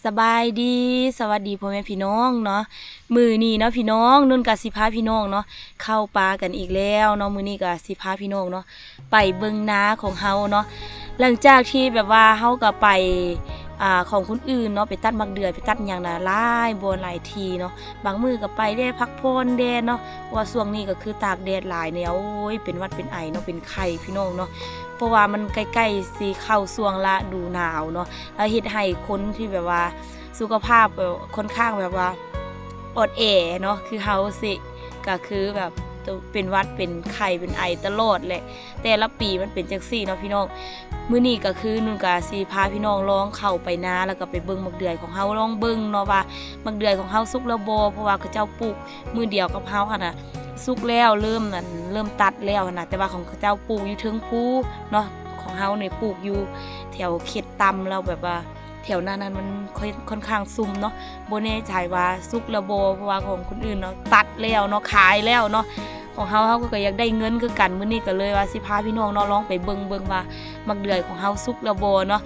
ສະບາຍດີ ສະຫວັດດີພໍ່ແມ່ພີ່ນ້ອງເນາະ. ມື້ນີ້ເນາະພີ່ນ້ອງ ນຸ່ນກະຊິພາພີ່ນ້ອງເນາະ ເຂົ້າປ່າກັນອີກແລ້ວເນາະ. ມື້ນີ້ກະຊິພາພີ່ນ້ອງເນາະ ໄປເບິ່ງນາຂອງເຮົາເນາະ. ຫຼັງຈາກທີ່ແບບວ່າເຮົາກະໄປ ອ່າ ຂອງຄົນອື່ນເນາະ ໄປຕັດໝາກເດືອຍ ໄປຕັດຫຍັງນະ ຫຼາຍບ່ອນຫຼາຍທີ່ເນາະ. ບາງມື້ກະໄປແດ່ ພັກຜ່ອນແດ່ເນາະ ເພາະວ່າຊ່ວງນີ້ກະຄືຕາກແດດຫຼາຍແນວ ໂອ້ຍ ເປັນຫວັດເປັນໄອເນາະ ເປັນໄຂ້ພີ່ນ້ອງເນາະ. ເພາະວ່າມັນໃກ້ໆຊິເຂົ້າຊ່ວງລະດູໜາວເນາະ ແລ້ວເຮັດໃຫ້ຄົນທີ່ແບບວ່າສຸຂະພາບແບບຄ່ອນຂ້າງແບບວ່າອ່ອນແອເນາະ ຄືເຮົາຊີ້ ກະຄືແບບເປັນຫວັດເປັນໄຂ້ເປັນໄອຕະຫຼອດແຫຼະ. ແຕ່ລະປີມັນເປັນຈັ່ງຊີ້ເນາະພີ່ນ້ອງ. ມື້ນີ້ກະຄືນຸ່ນກະຊິພາພີ່ນ້ອງລອງເຂົ້າໄປນາ ແລ້ວກະໄປເບິ່ງໝາກເດືອຍຂອງເຮົາ ລອງເບິ່ງເນາະວ່າໝາກເດືອຍຂອງເຮົາສຸກແລ້ວບໍ່ ເພາະວ່າເຂົາເຈົ້າປູກມື້ດຽວກັບເຮົາຫັ້ນນະ ສຸກແລ້ວ ເລີ່ມ ອັນ ເລີ່ມຕັດແລ້ວຫັ້ນນະ. ແຕ່ວ່າຂອງເຂົາເຈົ້າປູກຢູ່ເທິງພູເນາະ ຂອງເຮົານີ້ປູກຢູ່ແຖວເຂດຕ່ຳ ແລ້ວແບບວ່າແຖວນັ້ນນັ້ນມັນຄ່ອຍ ຄ່ອນຂ້າງຊຸ່ມເນາະ ບໍ່ແນ່ໃຈວ່າສຸກແລ້ວບໍ່ ເພາະວ່າຂອງຄົນອື່ນເນາະ ຕັດແລ້ວເນາະ ຂາຍແລ້ວເນາະ. ຂອງເຮົາ ເຮົາກະຢາກໄດ້ເງິນຄືກັນ. ມື້ນີ້ກະເລີຍວ່າຊິພາພີ່ນ້ອງເນາະ ລອງໄປເບິ່ງເບິ່ງວ່າໝາກເດືອຍຂອງເຮົາສຸກແລ້ວບໍ່ເນາະ.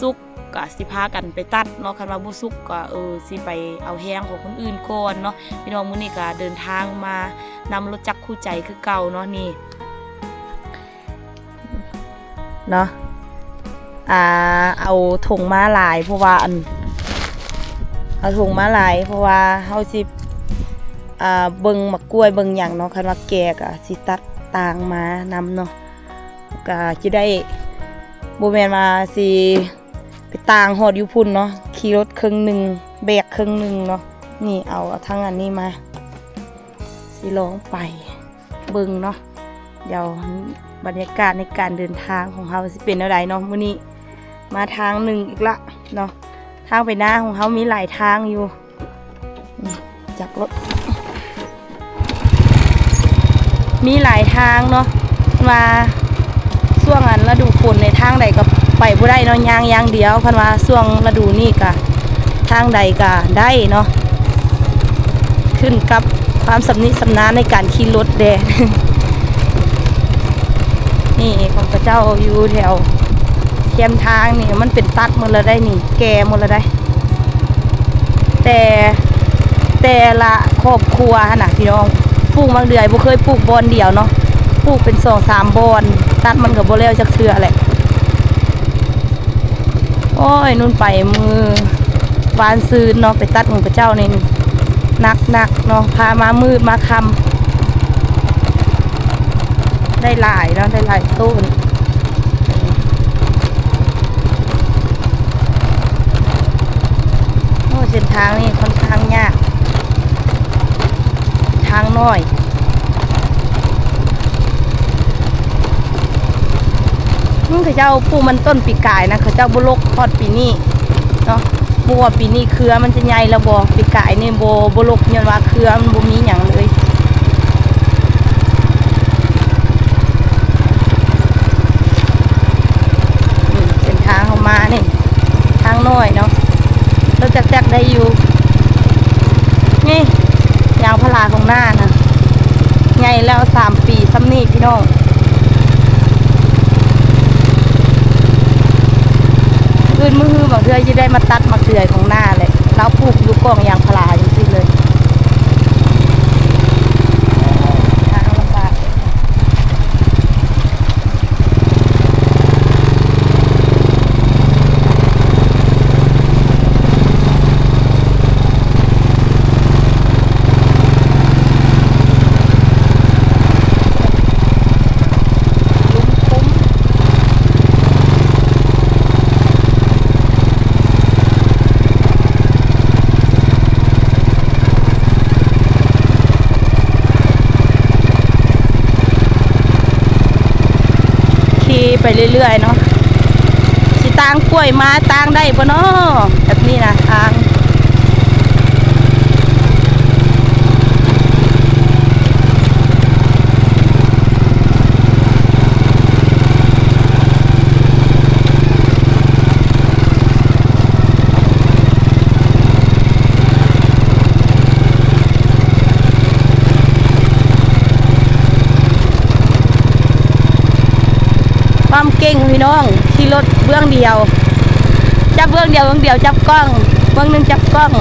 ສຸກກະຊິພາກັນໄປຕັດເນາະ ຄັນວ່າບໍ່ສຸກກະ ເອີ ຊິໄປເອົາແຮງຂອງຄົນອື່ນກ່ອນເນາະພີ່ນ້ອງ. ມື້ນີ້ກະເດີນທາງມານຳລົດຈັກຄູ່ໃຈຄືເກົ່າເນາະ ນີ້ເນາະ. ອ່າ ເອົາຖົງມາຫຼາຍ ເພາະວ່າ ອັນ ເອົາຖົງມາຫຼາຍ ເພາະວ່າເຮົາຊິ ອ່າ ເບິ່ງໝາກກ້ວຍເບິ່ງຫຍັງເນາະ. ຄັນວ່າແກ່ກະຊິຕັດຕາງມານຳເນາະ ກະຊິໄດ້ ບໍ່ແມ່ນວ່າຊິ ໄປຕາງຮອດຢູ່ພຸ້ນເນາະ ຂີ່ລົດເຄິ່ງໜຶ່ງ ແບກເຄິ່ງໜຶ່ງເນາະ. ນີ້ ເອົາ ເອົາທັງອັນນີ້ມາ ຊິລອງໄປເບິ່ງເນາະ. ດຽວບັນຍາກາດໃນການເດີນທາງຂອງເຮົາຊິເປັນແນວໃດເນາະ. ມື້ນີ້ມາທາງໜຶ່ງອີກລະເນາະ ທາງໄປນາຂອງເຮົາມີຫຼາຍທາງຢູ່. ຈັກລົດ ມີຫຼາຍທາງເນາະ ວ່າຊ່ວງ ອັນ ລະດູຝົນໃນທາງໃດກະໄປບໍ່ໄດ້ເນາະ ຍ່າງຢ່າງດຽວ. ຄັນວ່າຊ່ວງລະດູນີ້ກະທາງໃດກະໄດ້ເນາະ ຂຶ້ນກັບຄວາມຊຳນິຊຳນານໃນການຂີ່ລົດແດ່. ນີ້ຂອງເຂົາເຈົ້າຢູ່ແຖວແຄມທາງນີ້ ມັນເປັນຕັດໝົດແລ້ວໄດ໋ນີ້ ແກ່ໝົດແລ້ວໄດ໋. ແຕ່ ແຕ່ລະຄອບຄົວຫັ້ນນະພີ່ນ້ອງ ປູກໝາກເດືອຍບໍ່ເຄີຍປູກບ່ອນດຽວເນາະ ປູກເປັນສອງສາມບ່ອນ ຕັດມັນກະບໍ່ແລ້ວຈັກເທື່ອແຫຼະ. ໂອ້ຍ ນຸ່ນໄປມື້ວານຊືນເນາະ ໄປຕັດຂອງເຂົາເຈົ້ານີ້ ໜັກໆເນາະ ພາມາມືດມາຄ່ຳ ໄດ້ຫຼາຍເນາະ ໄດ້ຫຼາຍໂຕນ. ໂອ້ ເສັ້ນທາງນີ້ຄ່ອນຂ້າງຍາກ ທາງນ້ອຍ. ອືມ ເຂົາເຈົ້າປູກມັນຕົ້ນປີກາຍນະ ເຂົາເຈົ້າບໍ່ລົກຮອດປີນີ້ເນາະ ບໍ່ຮູ້ວ່າປີນີ້ເຄືອມັນຈະໃຫຍ່ແລ້ວບໍ່. ປີກາຍນີ້ບໍ່ ບໍ່ລົກ ຍ້ອນວ່າເຄືອມັນບໍ່ມີຫຍັງເລີຍ. ອືມ ເສັ້ນທາງເຮົາມານີ້ ທາງນ້ອຍເນາະ ລົດຈັກໆໄດ້ຢູ່. ນີ້ ຢາງພາລາຂອງນ້ານະ ໃຫຍ່ແລ້ວ ສາມປີຊ່ຳນີ້ພີ່ນ້ອງ. ອື່ນມື້ຮືບາງເທື່ອຊິໄດ້ມາຕັດໝາກເດືອຍຂອງນ້າແຫຼະ ລາວປູກຢູ່ກ້ອງຢາງພາລາຈັ່ງຊີ້ເລີຍ. ທາງລຳບາກ. ຂີ່ໄປເລື້ອຍໆເນາະ ຊິຕາງກ້ວຍມາຕາງໄດ້ບໍ່ເນາະ ແບບນີ້ນະ ທາງ ຄວາມເກັ່ງພີ່ນ້ອງ ຂີ່ລົດເບື້ອງດຽວ ຈັບເບື້ອງດຽວ ເບື້ອງດຽວ ຈັບກ້ອງ ເບິ່ງໜຶ່ງຈັບກ້ອງ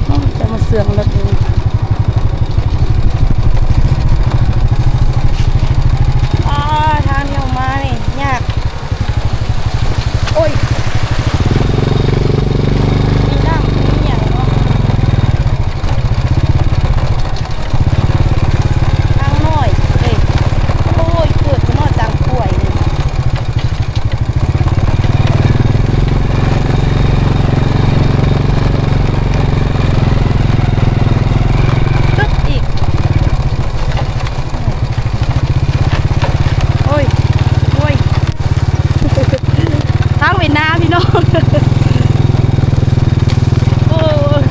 ໂອ້ ຈະມາເຊື່ອງລົດນີ້ ອ້າ ທາງທີ່ເຮົາມານີ້ຍາກ. ໂອ້ຍ ມີນ້ຳມີຫຍັງເນາະ ທາງນ້ອຍເດ້. ໂອ້ຍ ເກີດຂຶ້ນຮອດຕາງກ້ວຍນີ້ ຕຶບອີກ. ໂອ້ຍ ໂອ້ຍ ທາງເວນາພີ່ນ້ອງ ໂອ້ຍ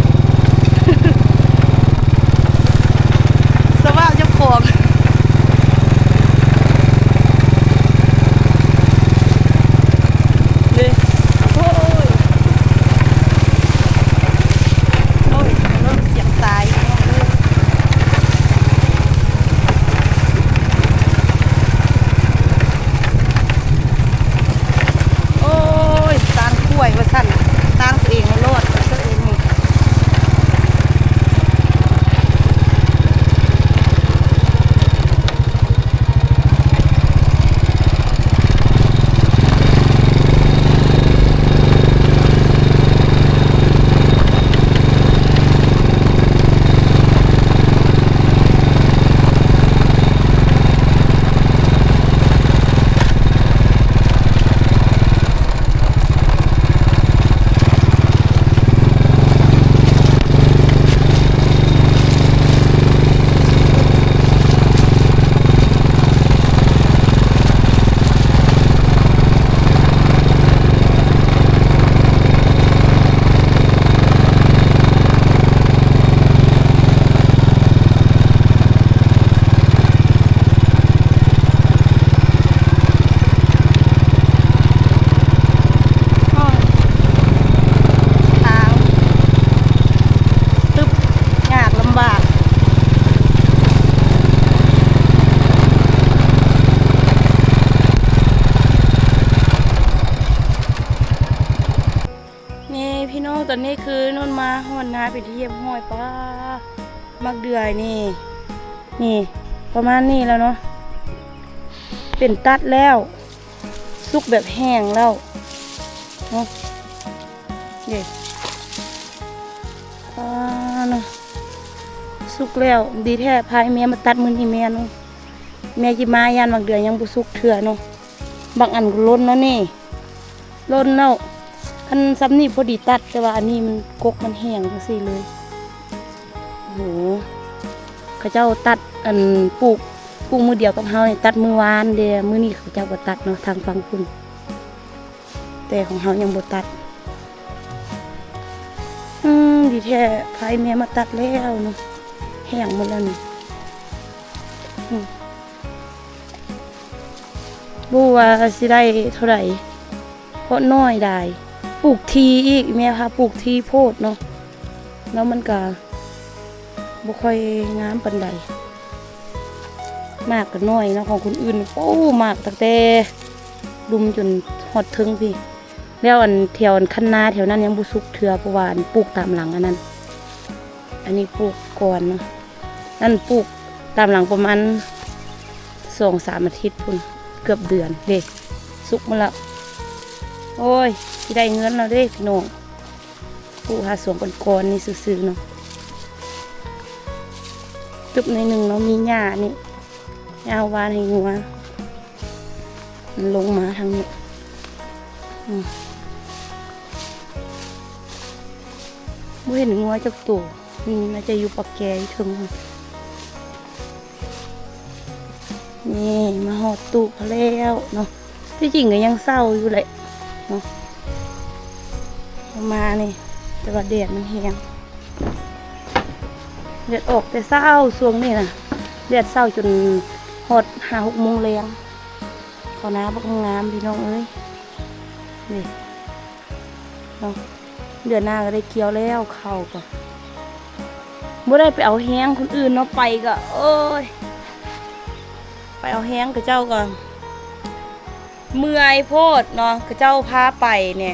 ສະພາບເຈົ້າຂອງ ເດ້ ໂອ້ຍ ໂອ້ຍ ລົດສຽບຕາຍ ໂອ້ຍ ຕາງກ້ວຍວ່າຊັ້ນ ຕາງຕົວເອງລະລອດ ຕົວເອງນີ້. ທາງຕຶບ ຍາກລຳບາກ. ນີ້ພີ່ນ້ອງ ຕອນນີ້ຄືນົນມາຮອດນາເປັນທີ່ຮຽບຮ້ອຍ. ປ້າ ໝາກເດືອຍນີ້ ນີ້ ປະມານນີ້ແລ້ວເນາະ ເປັນຕັດແລ້ວ ສຸກແບບແຫ້ງແລ້ວເນາະ ເດ້ ອ່າ ເນາະ ສຸກແລ້ວ. ດີແທ້ພາອີ່ແມ່ມາຕັດມື້ນີ້ແມ່ເນາະ ແມ່ຊິມາຢ້ານໝາກເດືອຍຍັງບໍ່ສຸກເທື່ອເນາະ. ບາງອັນກໍຫຼົ່ນແລ້ວນີ້ ຫຼົ່ນແລ້ວ ຄັນຊ່ຳນີ້ພໍດີຕັດ ແຕ່ວ່າອັນນີ້ມັນ ກົກມັນແຫ້ງຈັ່ງຊີ້ເລີຍ. ໂອ້ໂຫ ເຂົາເຈົ້າຕັດ ອັນ ປູກ ປູກມື້ດຽວກັບເຮົານີ້ ຕັດມື້ວານເດ້ ມື້ນີ້ເຂົາເຈົ້າກໍຕັດເນາະ ທາງຝັ່ງພຸ້ນ ແຕ່ຂອງເຮົາຍັງບໍ່ຕັດ. ອືມ ດີແທ້ພາອີ່ແມ່ມາຕັດແລ້ວເນາະ ແຫ້ງໝົດແລ້ວນີ້ ອືມ. ບໍ່ຮູ້ວ່າຊິໄດ້ເທົ່າໃດ ເພາະນ້ອຍດາຍ ປູກຖີ່ອີກ ແມ່ພາປູກຖີ່ໂພດເນາະ ແລ້ວມັນກະບໍ່ຄ່ອຍງາມປານໃດ ໝາກກະນ້ອຍເນາະ. ຂອງຄົນອື່ນ ໂອ້ ໝາກຕັ້ງແຕ່ລຸ່ມຈົນຮອດເທິງພີ້ ແລ້ວອັນແຖວອັນຄັນນາແຖວນັ້ນຍັງບໍ່ສຸກເທື່ອ ເພາະວ່າອັນປູກຕາມຫຼັງອັນນັ້ນ ອັນນີ້ປູກກ່ອນເນາະ ນັ້ນປູກຕາມຫຼັງປະມານສອງສາມອາທິດພຸ້ນ ເກືອບເດືອນເດ້ ສຸກໝົດແລ້ວ. ໂອ້ຍ ຊິໄດ້ເງິນແລ້ວເດ້ພີ່ນ້ອງ ປູກຫາສວນກ່ອນໆນີ້ຊື່ໆເນາະ. ຕຶບໜ້ອຍໜຶ່ງເນາະ ມີຫຍ້ານີ້ ຫຍ້າຫວ່ານໃຫ້ງົວ ມັນລົງມາທາງນີ້ ອືມ ບໍ່ເຫັນງົວຈັກໂຕ. ນີ້ໜ້າຈະຢູ່ປາກແກຢູ່ເທິງ. ນີ້ມາຮອດຕູບແລ້ວເນາະ ທີ່ຈິງກໍຍັງເຊົ້າຢູ່ແຫຼະເນາະ ມານີ້ ແຕ່ວ່າແດດມັນແຮງ ແດດອອກແຕ່ເຊົ້າ. ຊ່ວງນີ້ນະ ແດດເຊົ້າຈົນຮອດຫ້າຫົກໂມງແລງ. ເຂົ້ານາບັກງາມ ພີ່ນ້ອງເອີຍ ນີ້ເນາະ. ເດືອນໜ້າກໍໄດ້ກ່ຽວແລ້ວ ເຂົ້າກໍບໍ່ໄດ້ໄປເອົາແຮງຄົນອື່ນເນາະ ໄປກໍ ໂອ້ຍ ໄປເອົາແຮງເຂົາເຈົ້າກໍເມື່ອຍໂພດເນາະ ເຂົາເຈົ້າພາໄປນີ້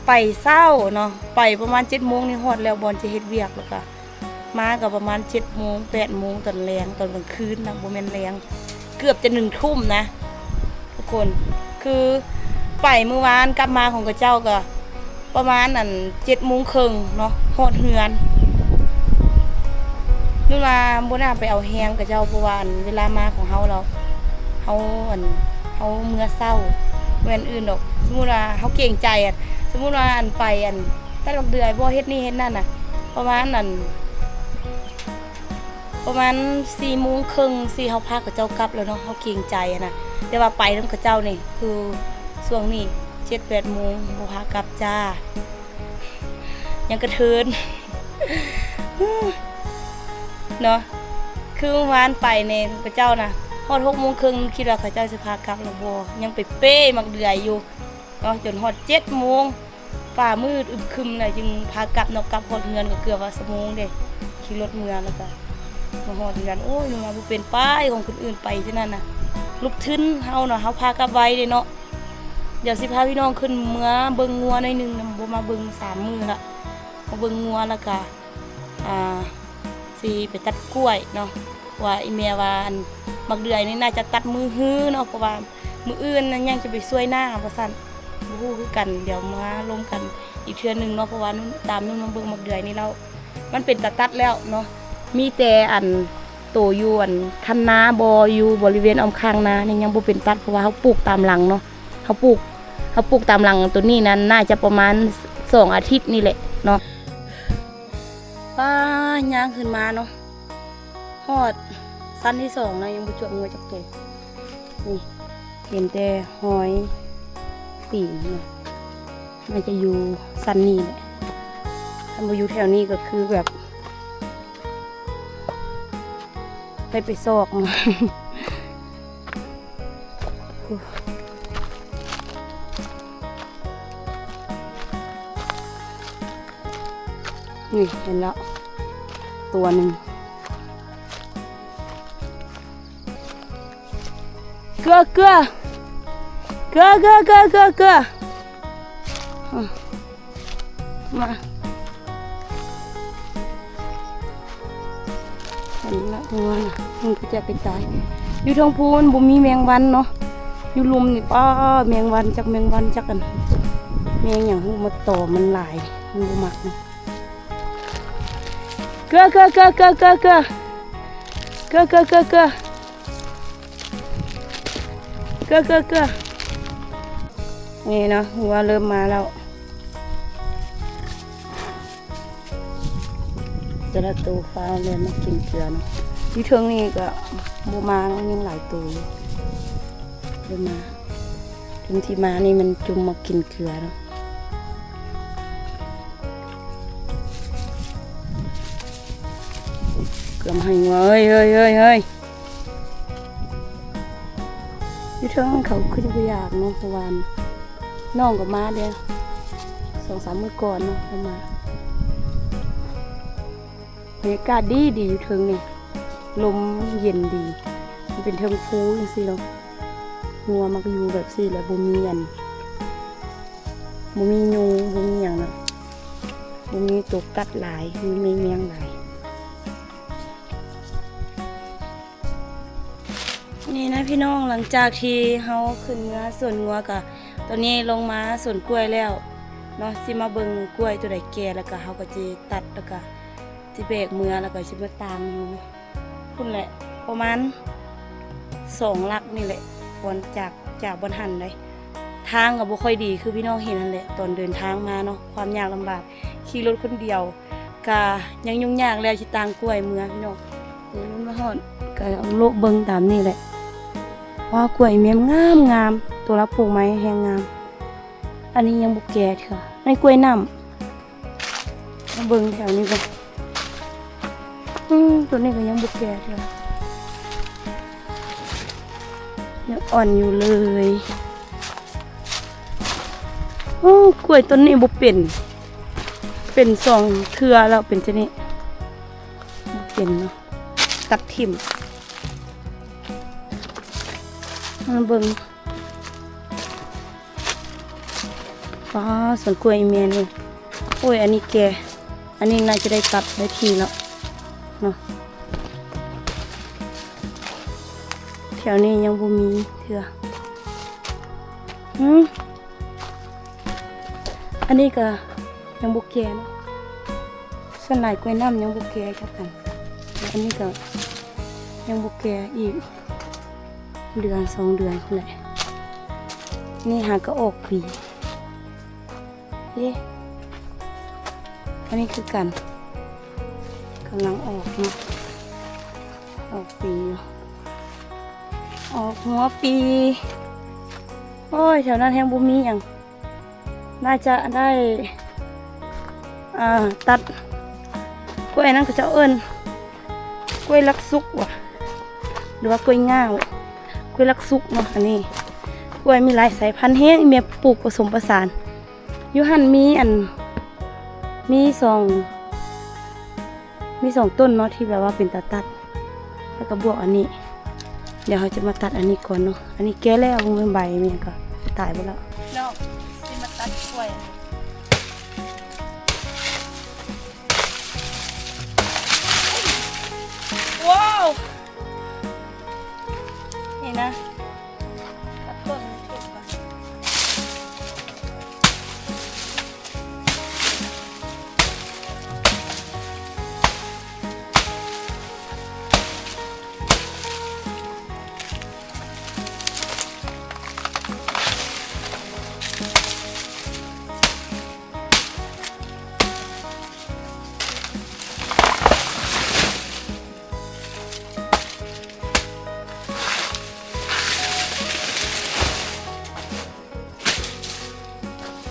ໄປເຊົ້າເນາະ ໄປປະມານເຈັດໂມງນີ້ຮອດແລ້ວ ບ່ອນຈະເຮັດວຽກ ແລ້ວກໍມາກໍປະມານເຈັດໂມງ ແປດໂມງຕອນແລງ ຕອນກາງຄືນນະ ບໍ່ແມ່ນແລງ ເກືອບຈະໜຶ່ງທຸ່ມນະ ທຸກຄົນ ຄືໄປມື້ວານກັບມາຂອງເຂົາເຈົ້າກໍປະມານ ອັນ ເຈັດໂມງເຄິ່ງເນາະ ຮອດເຮືອນ ນຸ່ນວ່າບໍ່ໜ້າໄປເອົາແຮງເຂົາເຈົ້າ ເພາະວ່າ ອັນ ເວລາມາຂອງເຮົາແລ້ວ ເຮົາ ອັນ ເຮົາເມືອເຊົ້າ ບໍ່ແມ່ນອື່ນດອກ ສົມມຸດວ່າເຮົາເກງໃຈ ອັນ ສົມມຸດວ່າ ອັນ ໄປ ອັນ ຕັດບັກເດືອຍ ບໍ່ເຮັດນີ້ເຮັດນັ້ນນະ ປະມານ ອັນ ປະມານສີ່ໂມງເຄິ່ງ ສີ່ ເຮົາພາເຂົາເຈົ້າກັບແລ້ວເນາະ ເຮົາເກງໃຈຫັ້ນນະ ແຕ່ວ່າໄປນຳເຂົາເຈົ້ານີ້ ຄືຊ່ວງນີ້ເຈັດແປດໂມງ ບໍ່ພາກັບຈ້າ ຍັງກະເທີນເນາະ ຄືວານໄປນີ້ເຂົາເຈົ້ານະ ຮອດຫົກໂມງເຄິ່ງ ຄິດວ່າເຂົາເຈົ້າຊິພາກັບແລ້ວບໍ່ ຍັງໄປເປ້ໝາກເດືອຍຢູ່ເນາະ ຈົນຮອດເຈັດໂມງ ຟ້າມືດອຶມຄຶມແລ້ວຈຶ່ງພາກັບເນາະ ກັບຮອດເຮືອນກໍເກືອບວ່າຊົ່ວໂມງເດ້ ຂີ່ລົດເມືອແລ້ວກໍມາຮອດເຮືອນ ໂອ້ຍ ວ່າບໍ່ເປັນໄປ ຂອງຄົນອື່ນໄປຈັ່ງນັ້ນນະ ຫຼຸບທຶນເຮົາເນາະ ເຮົາພາກັບໄວເດ້ເນາະ ດຽວຊິພາພີ່ນ້ອງຂຶ້ນເມືອເບິ່ງງົວໜ້ອຍໜຶ່ງນຳ ບໍ່ມາເບິ່ງສາມມື້ລະ ມາເບິ່ງງົວແລ້ວກະ ອ່າ ຊິໄປຕັດກ້ວຍເນາະ ວ່າອີ່ແມ່ວ່າ ອັນ ໝາກເດືອຍນີ້ໜ້າຈະຕັດມື້ຮືເນາະ ເພາະວ່າມື້ອື່ນນະຍັງຈະໄປຊ່ວຍນ້າວ່າຊັ້ນ ບໍ່ຮູ້ຄືກັນ ດຽວມາລົມກັນອີກເທື່ອໜຶ່ງເນາະ ເພາະວ່ານຸ່ນ ຕາມນຸ່ນມາເບິ່ງໝາກເດືອຍນີ້ແລ້ວ ມັນເປັນຕາຕັດແລ້ວເນາະ ມີແຕ່ອັນໂຕຢູ່ອັນຄັນນາບໍ່ ຢູ່ບໍລິເວນອ້ອມຂ້າງນານີ້ຍັງບໍ່ເປັນຕັດ ເພາະວ່າເຮົາປູກຕາມຫຼັງເນາະ ເຮົາປູກ ເຮົາປູກຕາມຫຼັງໂຕນີ້ນັ້ນ ໜ້າຈະປະມານສອງອາທິດນີ້ແຫຼະເນາະ ປ້າ ຍ່າງຂຶ້ນມາເນາະ ຮອດຊັ້ນທີສອງແລ້ວ ຍັງບໍ່ຈວບງົວຈັກໂຕ ນີ້ ເຫັນແຕ່ຮອຍຕີນເນາະ ໜ້າຈະຢູ່ຊັ້ນນີ້ແຫຼະ ຄັນບໍ່ຢູ່ແຖວນີ້ກໍຄືແບບ ໄປ ໄປຊອກ ນີ້ເຫັນແລ້ວ ຕົວໜຶ່ງ ເກືອ ເກືອ ເກືອ ເກືອ ເກືອ ເກືອ ອືມ ມາ ເຫັນລະ ງົວນະ ມັນກະຈະກະຈາຍ ຢູ່ເທິງພູນບໍ່ມີແມງວັນເນາະ ຢູ່ລຸ່ມນີ້ ປ້າ ແມງວັນ ຈັກແມງວັນ ຈັກອັນ ແມງຫຍັງຮູ້ ມາຕອມມັນຫຼາຍ ມັນບໍ່ມັກນະ ເກືອ ເກືອ ເກືອ ເກືອ ເກືອ ເກືອ ເກືອ ເກືອ ເກືອ ເກືອ ເກືອ ເກືອ ນີ້ເນາະ ງົວເລີ່ມມາແລ້ວ ແຕ່ລະໂຕຟ້າວແລ່ນມາກິນເກືອເນາະ ຢູ່ເທິງນີ້ກະບໍ່ມາເນາະ ຍັງຫຼາຍໂຕຢູ່ ເລີ່ມມາ ຈຸ່ມທີ່ມານີ້ມັນຈຸ່ມມາກິນເກືອເນາະ ເກືອມາໃຫ້ງົວ ເອີຍ ເອີຍ ເອີຍ ເອີຍ. ຢູ່ເທິງເຂົາຄືຊິບໍ່ຢາກເນາະ ເພາະວ່ານ້ອງກໍມາເດ້ ສອງສາມມື້ກ່ອນເນາະ ເຂົາມາ. ບັນຍາກາດດີໆ ຢູ່ເທິງນີ້ ລົມເຢັນດີ ມັນເປັນເທິງພູຈັ່ງຊີ້ເນາະ. ງົວມັກຢູ່ແບບຊີ້ແຫຼະ ບໍ່ມີອັນ ບໍ່ມີຍຸງ ບໍ່ມີຫຍັງນະ ບໍ່ມີໂຕກັດຫຼາຍ ບໍ່ມີແມງຫຼາຍ. ນີ້ນະພີ່ນ້ອງ ຫຼັງຈາກທີ່ເຮົາຂຶ້ນເມືອສວນງົວ ກະຕອນນີ້ລົງມາສວນກ້ວຍແລ້ວເນາະ ຊິມາເບິ່ງກ້ວຍໂຕໃດແກ່ ແລ້ວກະເຮົາກະຊິຕັດ ແລ້ວກະຊິແບກເມືອ ແລ້ວກະຊິມາຕາງຢູ່ພຸ້ນແຫຼະ ປະມານສອງຫຼັກນີ້ແຫຼະ ບ່ອນຈາກ ຈາກບ່ອນຫັ້ນເດ້. ທາງກະບໍ່ຄ່ອຍດີ ຄືພີ່ນ້ອງເຫັນຫັ້ນແຫຼະ ຕອນເດີນທາງມາເນາະ ຄວາມຍາກລຳບາກ ຂີ່ລົດຄົນດຽວ ກະຍັງຫຍຸ້ງຍາກແລ້ວ ຊິຕາງກ້ວຍເມືອພີ່ນ້ອງ. ເດີນມາຮອດກະເລາະເບິ່ງຕາມນີ້ແຫຼະ ວ້າ ກ້ວຍແມ່ນງາມໆ ໂຕລາປູກໃໝ່ແຮງງາມ. ອັນນີ້ຍັງບໍ່ແກ່ເທື່ອ ໃນກ້ວຍນ້ຳ ມາເບິ່ງແຖວນີ້ກ່ອນ. ອືມ ໂຕນີ້ກະຍັງບໍ່ແກ່ເທື່ອ ຍັງອ່ອນຢູ່ເລີຍ. ໂອ້ ກ້ວຍຕົ້ນນີ້ບໍ່ເປັນ ປັນສອງເທື່ອແລ້ວເປັນຈັ່ງນີ້ ບໍ່ເປັນເນາະ ຕັດຖິ້ມ. ມາເບິ່ງ ວ້າ ສວນກ້ວຍອີ່ແມ່ນີ້ ໂອ້ຍ ອັນນີ້ແກ່ ອັນນີ້ໜ້າຈະໄດ້ຕັດໄດ້ທີ່ແລ້ວເນາະ ແຖວນີ້ຍັງບໍ່ມີເທື່ອ. ຫື ອັນນີ້ກະຍັງບໍ່ແກ່ເນາະ ສ່ວນຫຼາຍກ້ວຍນ້ຳຍັງບໍ່ແກ່ຈັກອັນ ອັນນີ້ກະຍັງບໍ່ແກ່ອີກ ເດືອນສອງເດືອນພຸ້ນແຫຼະ ນີ້ຫາກະອອກປີເດ້. ອັນນີ້ຄືກັນ ກຳລັງອອກເນາະ ອອກປີຢູ່ ອອກຫົວປີ. ໂອ້ຍ ແຖວນັ້ນແຮງບໍ່ມີຫຍັງ ໜ້າຈະໄດ້ ອ່າ ຕັດ ກ້ວຍນັ້ນເຂົາເຈົ້າເອີ້ນກ້ວຍລັກສຸກຫວາ ຫຼືວ່າກ້ວຍງ່າວ ກ້ວຍລັກສຸກເນາະ. ອັນນີ້ກ້ວຍມີຫຼາຍສາຍພັນແຮງ ແມ່ປູກປະສົມປະສານ ຢູ່ຫັ້ນມີອັນ ມີສອງ ມີສອງຕົ້ນເນາະ ທີ່ແບບວ່າເປັນຕາຕັດ ແລ້ວກະບວກອັນນີ້ ດຽວເຮົາຈະມາຕັດອັນນີ້ກ່ອນເນາະ. ອັນນີ້ແກ່ແລ້ວ ເບິ່ງໃບມັນຫຍັງກະຕາຍເບິດແລ້ວເນາະ. ຊິມາຕັດກ້ວຍ ວ້າວ ນີ້ນະ ຕັດຕົ້ນມັນຖືກກ່ອນ.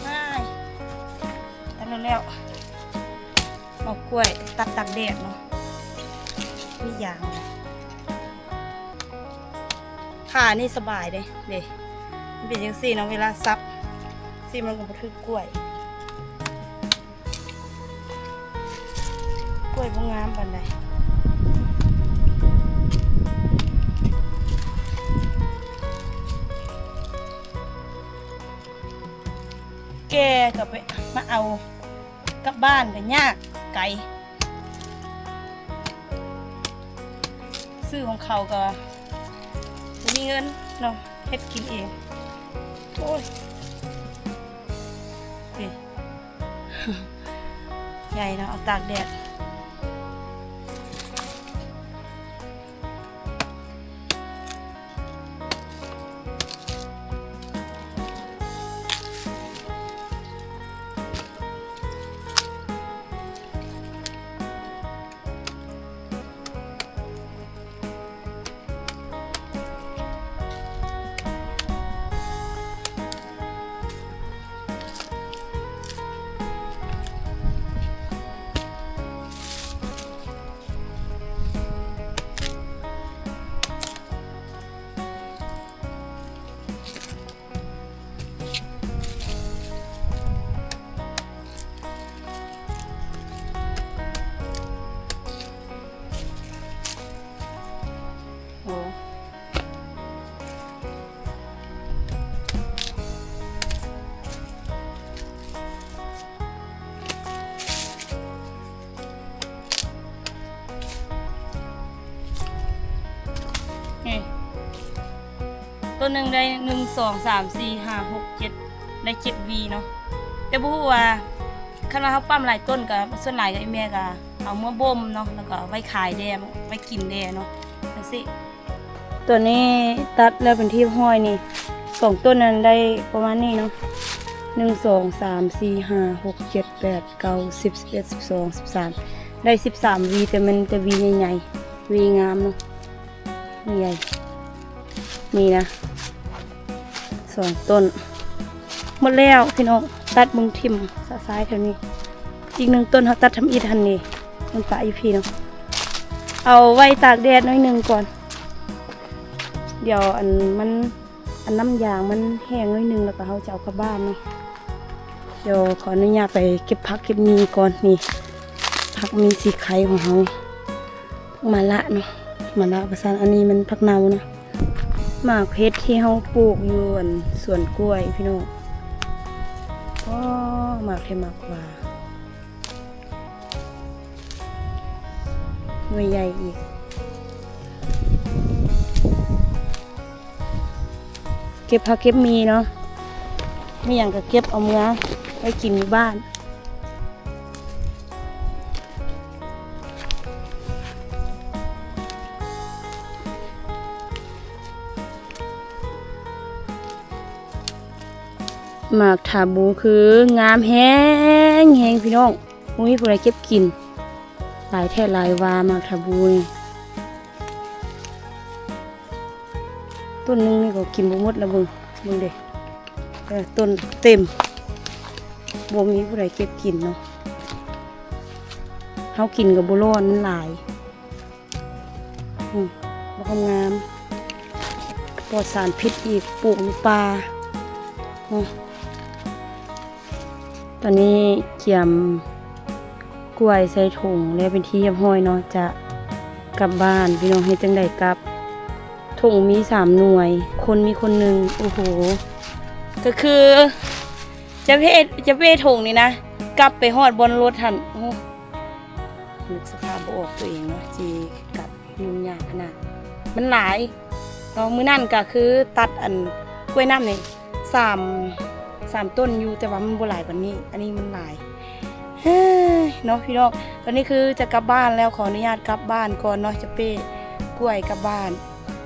ອ້າຍ ຕັດແລ້ວ ເອົາກ້ວຍຕັດຕາກແດດເນາະ ມີຢາງ ຂານີ້ສະບາຍເດ້ ເດ້ ມັນເປັນຈັ່ງຊີ້ເນາະ ເວລາສັບຊີ້ມັນກະບໍ່ຖືກກ້ວຍ. ກ້ວຍບໍ່ງາມປານໃດ ແກ່ກະໄປ ມາເອົາກັບບ້ານກະຍາກ ໄກ ຊື້ຂອງເຂົາກະບໍ່ມີເງິນເນາະ ເຮັດກິນເອງ. ໂອ້ຍ ນີ້ ໃຫຍ່ເນາະ ເອົາຕາກແດດ. ໂອ້ ນີ້ ຕົ້ນໜຶ່ງໄດ້ ໜຶ່ງ ສອງ ສາມ ສີ່ ຫ້າ ຫົກ ເຈັດ ໄດ້ເຈັດຫວີເນາະ ແຕ່ບໍ່ຮູ້ວ່າ ຄັນວ່າເຮົາປ້ຳຫຼາຍຕົ້ນກະ ສ່ວນຫຼາຍກະ ອີ່ແມ່ກະເອົາເມືອບົ່ມເນາະ ແລ້ວກະໄວ້ຂາຍແດ່ ໄວ້ກິນແດ່ເນາະ ຈັ່ງຊີ້. ຕົວນີ້ຕັດແລ້ວເປັນທີ່ຮຽບຮ້ອຍນີ້ ສອງຕົ້ນນັ້ນໄດ້ປະມານນີ້ເນາະ ໜຶ່ງ ສອງ ສາມ ສີ່ ຫ້າ ຫົກ ເຈັດ ແປດ ເກົ້າ ສິບ ສິບເອັດ ສິບສອງ ສິບສາມ ໄດ້ສິບສາມຫວີ ແຕ່ແມ່ນແຕ່ຫວີໃຫຍ່ໆ ຫວີງາມເນາະ ນີ້ໃຫຍ່ ນີ້ນະ ສອງຕົ້ນ ໝົດແລ້ວພີ່ນ້ອງ ຕັດເບິ່ງຖິ້ມຊະຊາຍແຖວນີ້ ອີກໜຶ່ງຕົ້ນເຮົາຕັດທຳອິດຫັ້ນນີ້ ມັນປະຢູ່ພີ້ເນາະ ເອົາໄວ້ຕາກແດດໜ້ອຍໜຶ່ງກ່ອນ ດຽວອັນມັນ ອັນນ້ຳຢາງມັນແຫ້ງໜ້ອຍໜຶ່ງ ແລ້ວກະເຮົາຈະເອົາກັບບ້ານເນາະ. ດຽວຂໍອະນຸຍາດໄປເກັບຜັກເກັບໝີ່ກ່ອນ. ນີ້ ຜັກໝີ່ສີໄຄຂອງເຮົາ ມະລະເນາະ ມະລະວ່າຊັ້ນ. ອັນນີ້ມັນຜັກເນົ່ານະ. ໝາກເຫັດທີ່ເຮົາປູກຢູ່ອັນສວນກ້ວຍພີ່ນ້ອງ. ອໍ ໝາກເຫັດໝາກຫວາ ໜ່ວຍໃຫຍ່ອີກ. ເກັບຜັກເກັບໝີ່ເນາະ ມີຫຍັງກໍເກັບເອົາເມືອໄວ້ກິນຢູ່ບ້ານ. ໝາກຖາບູຄືງາມແຮງໆ ພີ່ນ້ອງ. ບໍ່ມີຜູ້ໃດເກັບກິນ ຫຼາຍແທ້ຫຼາຍວ່າໝາກຖາບູນີ້. ຕົ້ນໜຶ່ງນີ້ກໍກິນບໍ່ໝົດລະເບິ່ງ ເບິ່ງເດ້. ເອີ ຕົ້ນເຕັມ ບໍ່ມີຜູ້ໃດເກັບກິນເນາະ. ເຮົາກິນກໍບໍ່ລ້ອນ ມັນຫຼາຍ. ອືມ ບັກງາມໆ ປອດສານພິດອີກ ປູກຢູ່ປ່າເນາະ. ຕອນນີ້ກຽມກ້ວຍໃສ່ຖົງແລ້ວເປັນທີ່ຮຽບຮ້ອຍເນາະ ຈະກັບບ້ານ. ພີ່ນ້ອງ ເຮັດຈັ່ງໃດກັບ? ຖົງມີສາມໜ່ວຍ ຄົນມີຄົນໜຶ່ງ. ໂອ້ໂຫ ກໍຄືຈະເພ ຈະເພຖົງນີ້ນະ ກັບໄປຮອດບ່ອນລົດຫັ້ນ. ໂອ້ ນຶກສະພາບບໍ່ອອກຕົວເອງເນາະ ຊິກັບ ຫຍຸ້ງຍາກຂະໜາດ ມັນຫຼາຍເນາະ. ມື້ນັ້ນກໍຄືຕັດອັນກ້ວຍນ້ຳນີ້ສາມ ສາມຕົ້ນຢູ່ ແຕ່ວ່າມັນບໍ່ຫຼາຍປານນີ້ ອັນນີ້ມັນຫຼາຍ. ເຮີ້ຍ ເນາະພີ່ນ້ອງ ຕອນນີ້ຄືຈະກັບບ້ານແລ້ວ ຂໍອະນຸຍາດກັບບ້ານກ່ອນເນາະ ຈະເປ້ກ້ວຍກັບບ້ານ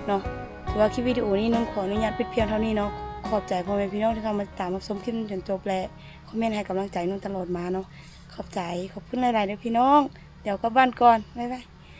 ເນາະ. ຖືວ່າຄລິບວິດີໂອນີ້ ໜຸ່ມຂໍອະນຸຍາດປິດພຽງເທົ່ານີ້ເນາະ. ຂອບໃຈພໍ່ແມ່ພີ່ນ້ອງທີ່ເຂົ້າມາຕິດຕາມຮັບຊົມຄລິບຈົນຈົບ ແລະ ຄອມເມັນໃຫ້ກຳລັງໃຈໜຸ່ມຕະຫຼອດມາເນາະ. ຂອບໃຈ ຂອບຄຸນຫຼາຍໆເດີພີ່ນ້ອງ. ດຽວກັບບ້ານກ່ອນ ບາຍບາຍ.